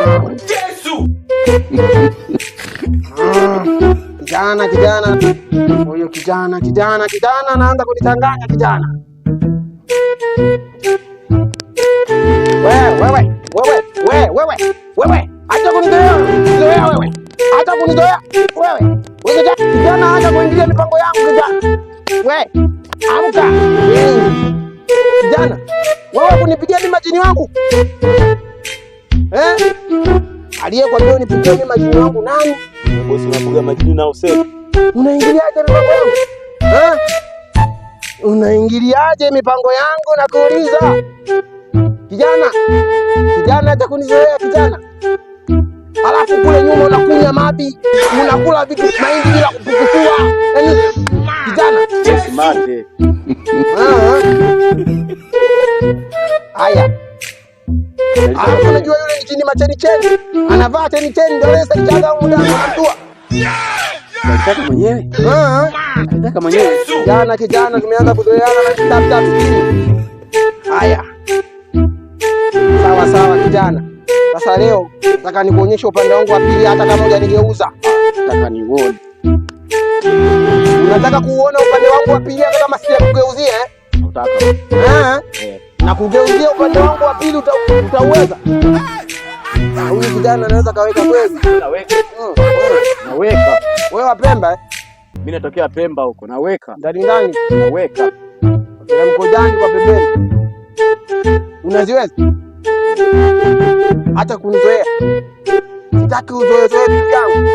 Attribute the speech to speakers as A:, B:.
A: Yesu!
B: Kijana, kijana huyu, kijana, kijana, kijana anaanza kunichanganya kijana. Wewe, wewe, wewe, wewe, wewe, wewe, acha kunizoea zoea wewe, acha kunizoea wewe. Wewe kijana, acha kuingilia mipango yangu kijana. We, amka. Kijana, wewe kunipigia mimi majini wangu eh? Aliyekwambia unipigie mimi majini wangu nani?
A: Bosi, unapiga majini na useme.
B: Unaingiliaje mipango yangu eh? Unaingiliaje mipango yangu na kuuliza kijana, kijana, acha kunizoea kijana. Alafu kule nyuma unakunywa mabi, unakula vitu mahindi bila kupukutua. Yaani kijana,
A: Mate.
B: Haya. Alafu unajua yule ni chini macheni cheni, anavaa cheni cheni ndio lesa ichaga huko ndani anamtua.
C: Alitaka mwenyewe. Alitaka mwenyewe.
B: Kijana, kijana, tumeanza kuzoeana na tap tap chini. Haya. Sawa sawa kijana. Sasa leo nataka nikuonyeshe upande wangu wa pili, hata kama hujanigeuza.
C: Nataka niuone.
B: Unataka kuuona upande wangu wa pili hata kama sijakugeuzia eh?
C: Nataka.
B: Eh? Na kugeuzia upande wangu wa pili utauweza? Huyu kijana anaweza kaweka kweli.
C: Naweka. Naweka.
B: Wewe wa Pemba eh?
C: Mimi natokea Pemba huko. Naweka.
B: Ndani ndani.
C: Naweka.
B: Na mkojani kwa pembeni. Unaziweza? Hata kunizoea. Sitaki uzoezoe vitu vyangu.